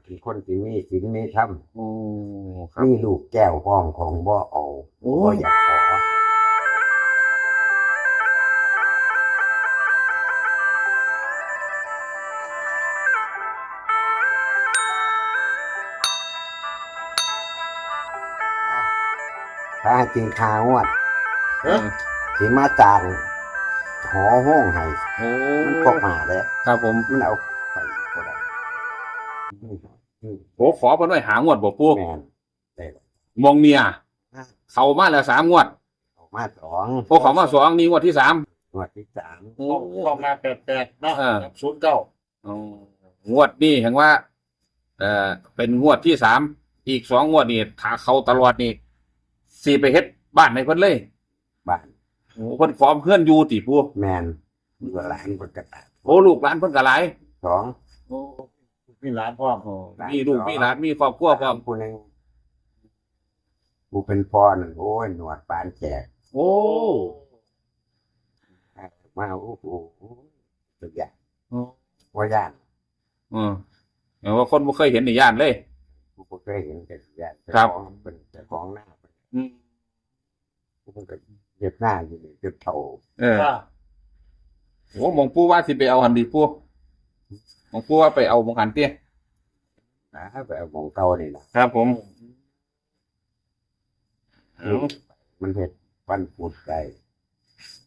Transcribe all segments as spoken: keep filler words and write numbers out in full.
เป็นคนที่มีศีลมีธรรม โอ้ ครับ มีลูกแก้วห้องของบ่เอา โอ้ บ่อยากขอ ถ้าให้กินคางวด เอ้อ สิมาจ้างหอห้องให้ โอ้ มันก็มาแล้ว ครับผม มันเอาไปบ่ได้ โอ้ ขอเพิ่นไว้หางวดบ่ปู่ แม่น ได้ มองเนี่ย เข้ามาแล้วสามงวด เข้ามาสอง โอ้ เข้ามาสอง นี่งวดที่สาม งวดที่สาม โอ้ เข้ามาแปดแปดเนาะ เออ กับศูนย์เก้า อ๋อ งวดนี้แห่งว่า เอ่อ เป็นงวดที่สาม อีกสองงวดนี่ ถ้าเข้าตลอดนี่ สิไปเฮ็ดบ้านให้เพิ่นเลย บ้าน โอ้ เพิ่นขอเฮือนอยู่ติปู่ แม่น ลูกหลานเพิ่นก็หลาย โอ้ ลูกหลานเพิ่นก็หลาย สอง โอ้ มีหลานพร้อม โอ้ หลาน มีลูก สอง มีหลาน มีครอบครัวพร้อม ผู้หนึ่ง ผู้เป็นพ่อนั่น โอ้ย หนวดปานแจก โอ้ มา โอ้โห สุดยอด โอ้ บ่ย่าน อืม แปลว่าคนบ่เคยเห็นนี่ย่านเลย ผู้บ่เคยเห็นก็ย่าน ครับ เจ้าของ เป็นเจ้าของนา อืม มันก็เฮ็ดนาอยู่นี่จนเฒ่า เออ อ่า โอ้ หม่องปู่ว่าสิไปเอาหั่นติปู่ หม่องปู่ว่าไปเอาหม่องหั่นติ นะ ไปเอาหม่องเก่านี่ล่ะ ครับผม เอา มันเฮ็ดวันพุธได้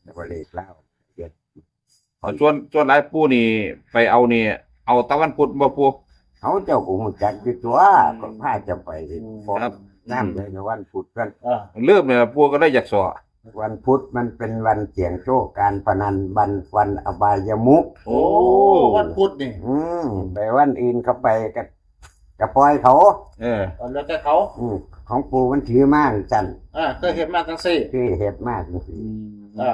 แต่ว่าเลขลาวเฮ็ด เอา ส่วน ส่วนหลายปู่นี่ไปเอานี่ เอาแต่วันพุธบ่ปู่ เอา เจ้าก็ฮู้จักอยู่ตัว อืม ก็พาเจ้าไป อืม ครับ นำเลยในวันพุธกัน อ่า เริ่มเลยปู่ก็เลยอยากสอ วันพุธมันเป็นวันเสี่ยงโชค การพนัน วัน วันอบายมุข โอ้ วันพุธนี่ อืม ไปวันอื่นเข้าไปก็ ก็ปล่อยเขา เออ เอาแล้วแต่เขา อืม ของปู่มันถือมาจั่งซั่น อ่า เคยเฮ็ดมาจั่งซี่ เคยเฮ็ดมาจั่งซี่ อืม อ่า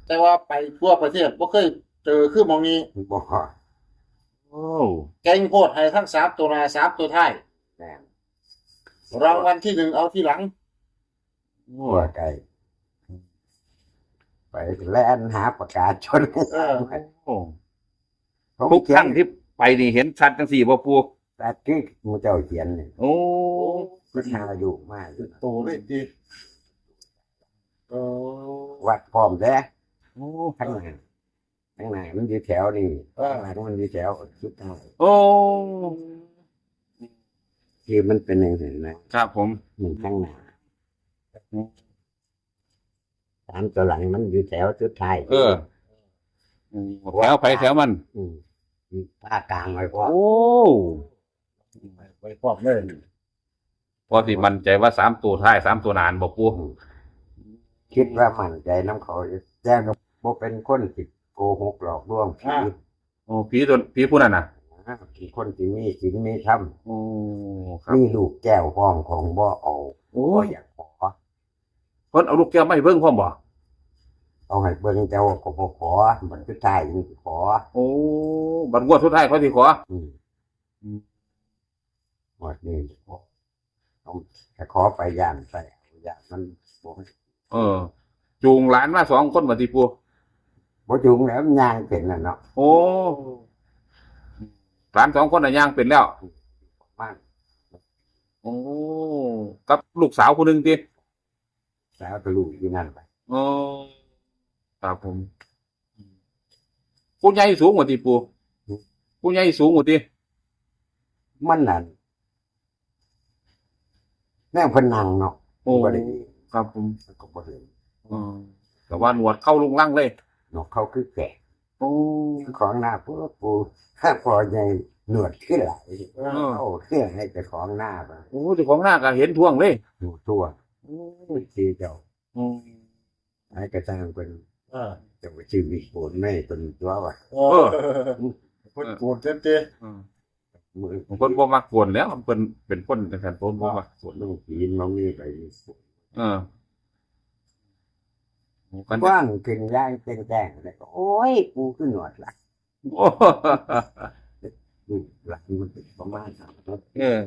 แต่ว่าไปทั่วประเทศบ่เคยเจอคือหม่องนี้ บ่ โอ้ เก่งโพด ให้ทั้งสามตัวหน้า สามตัวท้าย แม่น รางวัลที่หนึ่งเอาทีหลัง โอ้ ว่าไกล ไปแล่นหาประกาศชน เออ โอ้ เขา ทุกครั้งที่ไปนี่เห็นชัดจังซี่บ่ปู่ แต่ที่หมู่เจ้าเขียนนี่ โอ้ เพิ่นหาอยู่มาอยู่ โตเลยติ เออ วัดพร้อมเด้ โอ้ ข้างหน้า ข้างหน้ามันอยู่แถวนี่ เออ ข้างหลังมันอยู่แถวสุดท้าย โอ้ คือมันเป็นจั่งซี่นะ ครับผม มันข้างหน้า อืม สามตัวหลังมันอยู่แถวสุดท้าย เออ อืม แถวไผแถวมัน อืม ภาคกลางไว้พร้อม โอ้ ไว้พร้อมเลย พอสิมั่นใจว่าสามตัวท้าย สามตัวหน้าบ่ปู่ อืม คิดว่ามั่นใจนำเขาอยู่ แต่ก็บ่เป็นคนสิโกหกหลอกลวงผี อ่า โอ้ ผีตัว ผีผู้นั้นน่ะ อ่า เป็นคนที่มีศีลมีธรรม โอ้ ครับ มีลูกแก้วห้องของบ่เอา โอ้ บ่อยากขอ เพิ่นเอาลูกแก้วมาให้เบิ่งพร้อมบ่ เอาให้เบิ่งแต่ว่าก็บ่ขอ บัดสุดท้ายยังสิขอ โอ้ บัดงวดสุดท้ายเขาสิขอ อืม อืม งวดนี้ขอ เอา แต่ขอไปย่านไป ย่านมันบ่ เออ จูงหลานมาสองคนบ่ติปู่ บ่จูงแล้ว มันย่างเป็นน่ะเนาะ โอ้ หลานสองคนน่ะย่างเป็นแล้ว มา โอ้ กับลูกสาวผู้หนึ่งติ สาวก็ลูกอยู่นั่นไป อ๋อ ครับผม ผู้ใหญ่สูงกว่าติปู่ อืม ผู้ใหญ่สูงกว่าติ มันนั่น แนวเพิ่นนั่งเนาะ โอ้ บ่ได้ ครับผม ก็บ่เห็น อ๋อ แต่ว่าหนวดเข้าลุงลังเลย หนวดเข้าคือแกะ โอ้ คือของหน้าปู่ ปู่ พ่อใหญ่หนวดคือหลาย เออ เข้าคือให้เจ้าของหน้าไป โอ้ เจ้าของหน้าก็เห็นท่วงเลย หนวดท่วง โอ้ ที่เจ้า อืม ให้กระจ่างเป็น เออ จะไปชื่อมีโกนไม่เป็นตัววะ เออ เพิ่นโกนเต็มๆ อืม มือ บางคนบ่มักโกนแล้ว เพิ่นเป็นคนจังซั่น เพิ่นบ่มักโกน ลูกผีมันมีไป เออ กัน กว้างขึ้นอย่างแจ้งๆเลย โอ้ย ปู่คือหนวดละ โอ้ ลูกหลานมันเป็นประมาณนั้น เออ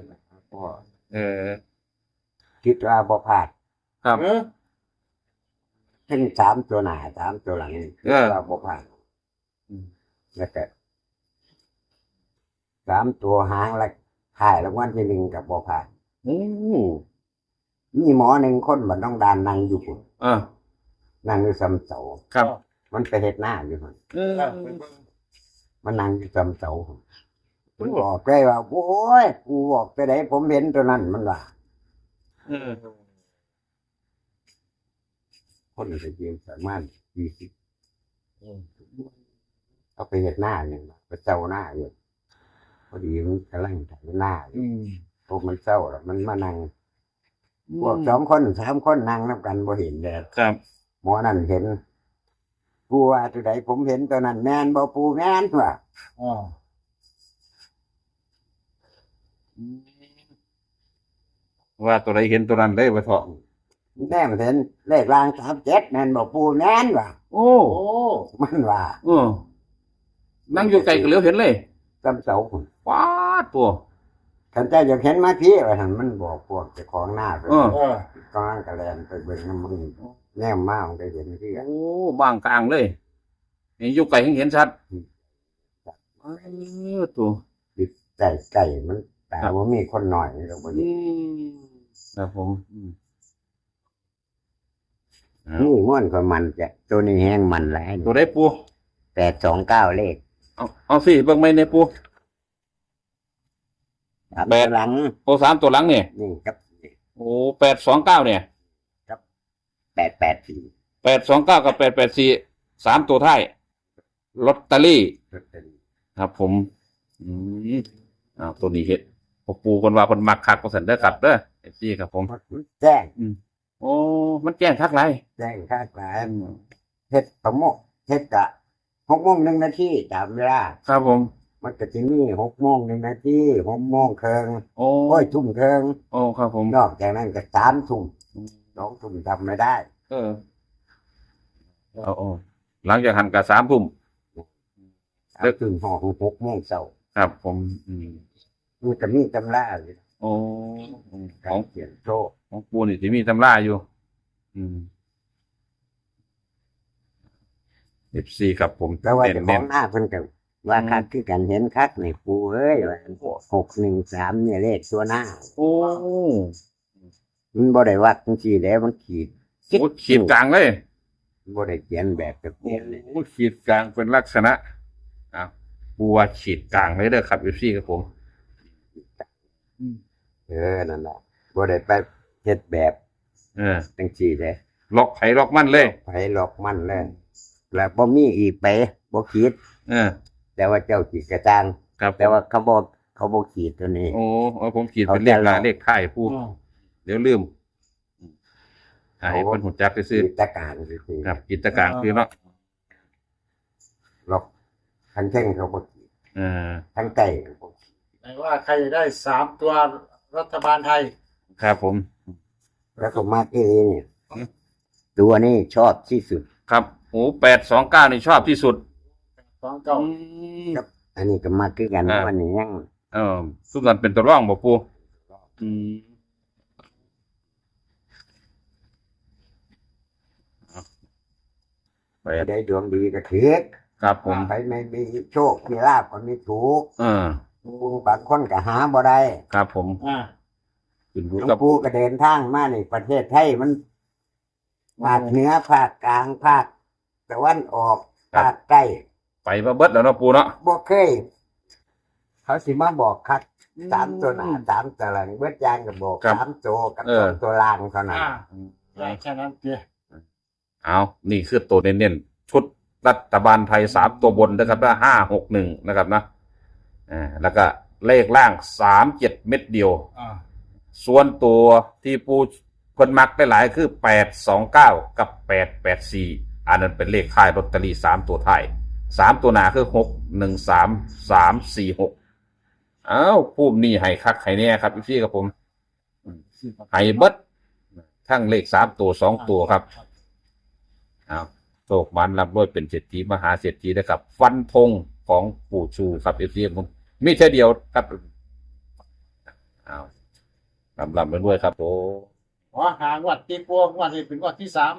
พ่อ เออ คิดว่าบ่พลาด ครับ เออ ทั้งสามตัวหน้า สามตัวหลัง เออ คิดว่าบ่พลาด อืม แล้วก็ สามตัวหางละ ถ่ายรางวัลที่หนึ่งกับบ่ผ่าน อืม มีหมอหนึ่งคนบ้านหนองด่านนั่งอยู่พุ้น อ่า นั่งอยู่ซำเสา ครับ มันไปเฮ็ดนาอยู่หั่น อืม มันนั่งอยู่ซำเสา มันบอกเลยว่า "โอ้ย กูบอกไปไหนผมเห็นตัวนั้น" มันว่า เออ คนไปยืนประมาณยี่สิบ อืม เขาไปเฮ็ดนาอยู่ ไปเซานาอยู่ พอดีมันกำลังไถนาอยู่ อืม พวกมันเซาแล้วมันมานั่ง อืม พวกสองคนสามคนนั่งนำกันบ่เห็นเลย ครับ หมอนั่นเห็น "ปู่ว่าตัวใดผมเห็นตัวนั้นแม่นบ่ปู่" "แม่น" ว่า อืม ว่าตัวใดเห็นตัวนั้นเลยว่าเถาะ "แม่นเห็นเลขล่างสามเจ็ดแม่นบ่ปู่" "แม่น" ว่า โอ้ โอ้ มันว่า เออ นั่งอยู่ไกลก็เหลียวเห็นเลย ซำเสาพุ้น ป๊าด ตัว "คันเจ้าอยากเห็นมาพี้" ว่าหั่น มันบอกพวกเจ้าของนาไป เออ เออ กำลังกะแล่นไปเบิ่งนำมัน แนมมามันก็เห็นคือกัน โอ้ บางกลางเลย นี่อยู่ไกลยังเห็นชัด อืม เออ ตัว อยู่ใกล้ๆ มัน แต่ ครับ ว่ามีคนหน่อยนี่เราบ่ อื เห็น ม ครับผม อืม เอา นี่ม่วนกว่ามันจะ ตัวนี้แฮงมันหลาย ตัวใดปู่ แปดสองเก้าเลข เอา เอาสิ เบิ่งไหมเนี่ยปู่ สาม แปด ตัวหลัง โอ้ สามตัวหลังเนี่ย นี่ครับ โอ้ แปดสองเก้าเนี่ย ครับ แปดแปดสี่ แปดสองเก้า กับ แปดแปดสี่ สามตัวท้าย ลอตเตอรี่ ลอตเตอรี่ ครับผม อืม อ้าว ตัวนี้เห็น พ่อปู่เพิ่นว่าเพิ่นมักคักว่าซั่นเด้อครับเด้อ เอฟซี ครับผม มันแจ้ง อืม โอ้ มันแจ้งคักหลาย แจ้งคักหลาย อืม เฮ็ดประโมท เฮ็ดกะ หกโมงหนึ่งนาที ตามเวลา ครับผม มันก็สิมี หกโมงหนึ่งนาที หกโมงครึ่ง โอ้ โอ้ย ทุ่มครึ่ง โอ้ ครับผม นอกจากนั้นก็ สามทุ่ม อืม สองทุ่มทำไม่ได้ เออ เอา เอา หลังจากหันก็ สามทุ่ม สามทุ่ม ฮอด หกโมงเช้า ครับผม อืม มันก็มีตำราอยู่ โอ้ อืม ของ การเสี่ยงโชค ของปู่นี่สิมีตำราอยู่ อืม เอฟซี ครับผม แต่ว่า เน้นๆ เจ้าของนาเพิ่นก็ว่า อืม คักคือกัน เห็นคักนี่ปู่เอ้ย ว่า โอ้ หกหนึ่งสาม เนี่ยเลขตัวหน้า โอ้ มันบ่ได้วัดจังซี่เด้ มันขีด โอ้ ขีดกลางเลย บ่ได้เขียนแบบเป๊ะๆเลย โอ้ ขีดกลางเป็นลักษณะ อ่ะ ปู่ว่าขีดกลางเลยเด้อครับ เอฟซี ครับผม อืม เออ นั่นแหละ บ่ได้ไปเฮ็ดแบบ เออ จังซี่เด้ ล็อกไผล็อกมันเลย ไผล็อกมันเลย แล้วบ่มีอีกไป บ่ขีด เออ แต่ว่าเจ้าขีดกระจ่าง ครับผม แต่ว่าเขาบ่ เขาบ่ขีดตัวนี้ โอ้ เอา ผมขีดเป็นเลขหน้า เขาจะล็อก เลขท้ายปู่ อืม เดี๋ยวลืม อ่า ให้เพิ่นรู้จักซื่อๆ ขีดตะกร้างซื่อๆ ครับ ขีดตะกร้างซื่อเนาะ ล็อก ทั้งเทิงเขาบ่ขีด เออ ทั้งใต้เขาบ่ขีด แต่ว่าใครได้สามตัวรัฐบาลไทย ครับผม แล้วก็มาที่นี่เนี่ย อืม ตัวนี้ชอบที่สุด ครับ โอ้ แปดสองเก้า นี่ชอบที่สุด สองเก้า อืม ครับ อันนี้ก็มาคือกัน อ่า วันนี้ยัง เออ ซุมนั้นเป็นตัวรองบ่ปู่ อืม ไป ได้ดวงดีก็ถืก ครับผม ไปไม่มีโชคมีลาภก็ไม่ถูก เออ บางคนก็หาบ่ได้ ครับผม อ่า ขึ้นอยู่ หลวง กับ ปู่ก็เดินทางมานี่ ประเทศไทยมัน ภาคเหนือ ภาคกลาง ภาคตะวันออก ครับ ภาคใต้ ไปมาเบิดแล้วเนาะปู่เนาะ บ่เคย เขาสิมาบอกคัก อืม สามตัวหน้า สามตัวหลัง เบิดอย่างก็บอก ครับ สามตัวกับ เออ สองตัวล่างเท่านั้น อ่า อืม ได้แค่นั้นเพียง เอา นี่คือตัวเน้นๆ ชุดรัฐบาลไทยสามตัวบนนะครับนะ ห้าหกหนึ่ง นะครับนะ อ่า แล้วก็เลขล่าง สามเจ็ด เม็ดเดียว อ่า ส่วนตัวที่ปู่เพิ่นมักได้หลายคือ แปดสองเก้า กับ แปดแปดสี่ อันนั้นเป็นเลขท้ายลอตเตอรี่สามตัวท้าย สามตัวหน้าคือ หกหนึ่งสาม สามสี่หก อ้าว ภูมินี่ให้คักให้แน่ครับ เอฟซี ครับผม ให้เบิด ทั้งเลขสามตัว สองตัวครับ ครับ เอา โชคหมานร่ำรวยเป็นเศรษฐีมหาเศรษฐีนะครับ ฟันธงของปู่ชูครับ เอฟซี ผม มีแค่เดียวครับ เอา ร่ำร่ำรวยๆครับผม ขอหางวดที่ปู่ งวดนี้เป็นงวดที่สาม